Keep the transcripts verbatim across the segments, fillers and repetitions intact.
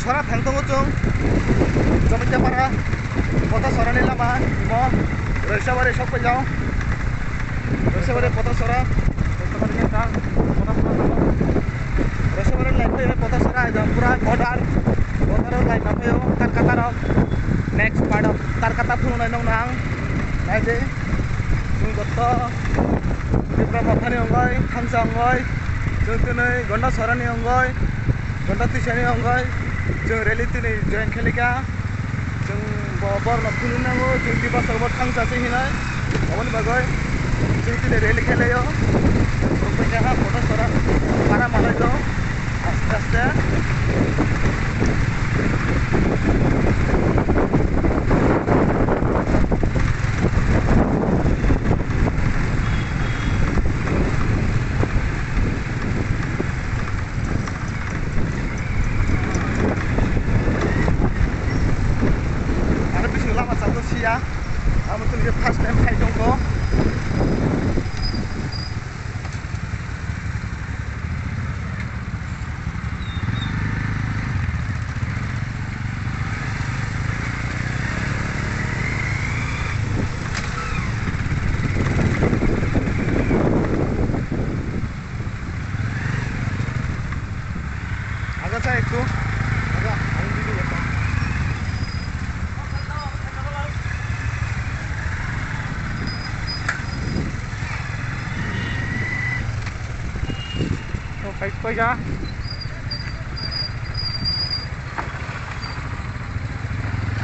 Sora thang tongo chwng, Jamatia para, Potasora ni lama, mo, Roisabari sok paijao, Roisabari Potasora, Roisabari lai phai Potasora, ekdom pura border, border o lai ma phai o, Tarkata rok, next part of Tarkata phunuknai nong nang, nai de, chwng joto, Tipra Mothani ongoi, Thansa ongoi, chwng twnwi Gonda Sorani ongoi. Gonta twisani ongoi chwng rally tini join khailika. Chwng bo borno phunuknango chwng Dimasarbo thangsa se hinai. Aboni bagwi chwng tini rally khailaio. Chwng paikha Potasora para malaio aste aste. Aro bising lama chalo siya. Amo tini first time phai tongkho. Aga sa ektu. Aga, ang video ekta. To, kai, kai ja.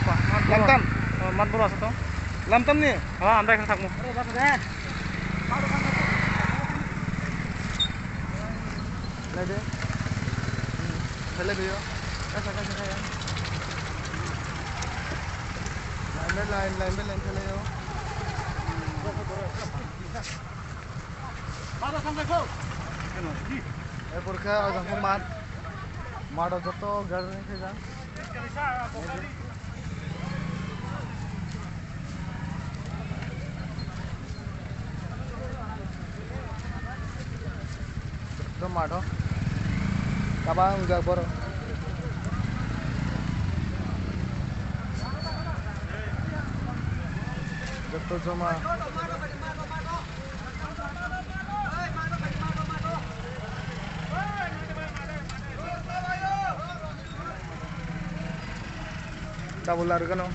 Wah, mat boro. Lamtam. Oh, mat boro asa to. Lamtam ni? Oh, andai kha thakmo. Lai de. Hmm. Lai de yo. Kasa, kasa, kaya. Line by line, line by line khe lai yo. Erpor khe o jang khe mat. Mat o joto garden khe jang. Joto mat o. Kabang wngjak borok. Joto joma. Tabuk larwgano.